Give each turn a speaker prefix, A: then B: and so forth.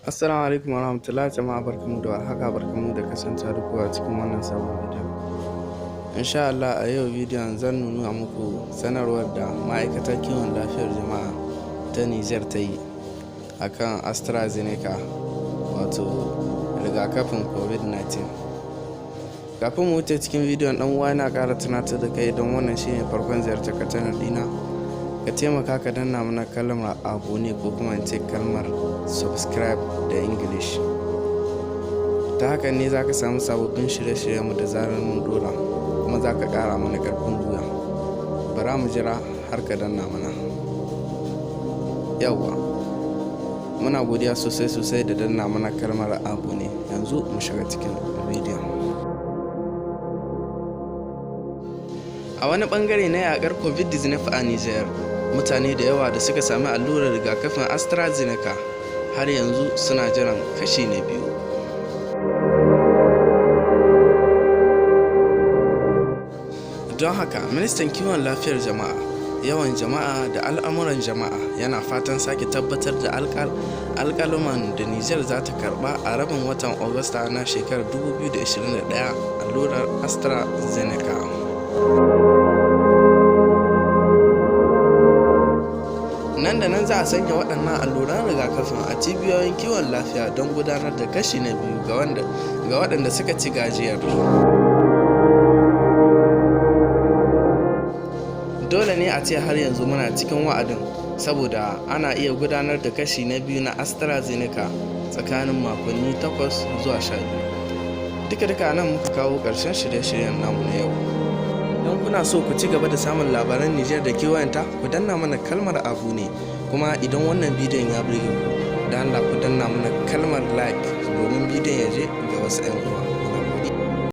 A: Assalamu alaikum warahmatullahi jama'a, barkamu da warhaka, barkamu da kasancewa da ku a cikin wannan sabon bidiyo. Insha Allah a yau bidiyon zan nuna muku sanarwar da ma'aikatar kiwon lafiyar jama'a ta Niger ta yi akan AstraZeneca, wato rigakafin COVID-19. Kafin mu wuce cikin bidiyon, dan uwa, yana ƙara tunatar da kai, idan wannan shine farkon ziyartar ka channel ɗina, ka taimaka ka danna mana kalmar abonner, ko kuma in ce kalmar subscribe da English. Ta hakan ne za ka samu sababbin shirye-shiryenmu da zarar mun dora, kuma za ka ƙara mana ƙarfin gwiwa. Bara mu jira har ka danna mana. Yawwa, muna godiya sosai sosai da danna mana kalmar abonner. Yanzu mu shiga cikin bidiyon. A wani bangare na yakar COVID-19 a Niger, mutane da yawa da suka sami allurar rigakafin AstraZeneca har yanzu suna jiran kashi na biyu. Don haka, ministan kiwon lafiyar jama'a, yawan jama'a da al'amuran jama'a yana fatan sake tabbatar da alƙaluman da Niger za ta karba a rabin watan Agusta na shekarar 2021 allurar AstraZeneca. Nan da nan za a sanya waɗannan alluran rigakafin a cibiyoyin kiwon lafiya don gudanar da kashi na biyu ga waɗanda suka ci gajiyar. Dole ne a ce har yanzu muna cikin wa'adin, saboda ana iya gudanar da kashi na biyu na AstraZeneca tsakanin makonni 8 zuwa 12. Duka-duka nan muka kawo ƙarshen shirye-shiryen namu na yau. Idan kuna so ku ci gaba da samun labaran Nijar da kewayenta, ku danna mana kalmar abonner. Kuma idan wannan bidiyon ya burge ku, da Allah ku danna mana kalmar like domin bidiyon ya je ga wasu 'yan uwa.